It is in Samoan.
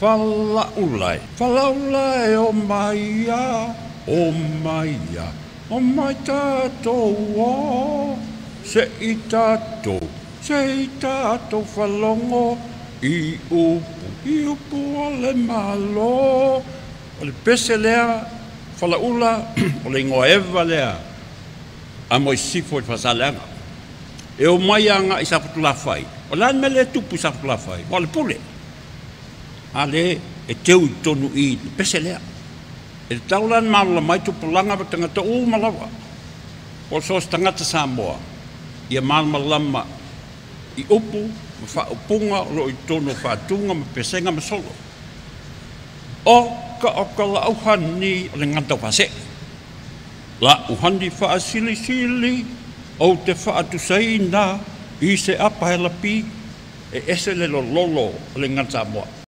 Falaula e, falaula e, o mai ia, o mai ia, o mai tatou o, se i tatou, se i tatou falogo i upu, i upu o le Malo. O le pese lea, falaula, o le igoa eva lea, a mo i sifo i fasaleaga. E o mai anga i Safotulafai, o le a le mea lea e tupu i Safotulafai? O le pule. A le e teu i tonu i le pese lea. E tatau la ona malamalama ai tupulaga ma tagata uma lava. Po o so o se tagata Samoa, ia malamalama i upu ma faaupuga o lo o i totonu o faatuga ma pesega ma solo. Oka oka lau hani o le gagana taufaasee. Lau hani faasilisili ou te faatusaina i se apa helapi e ese le lololo o le gagana Samoa.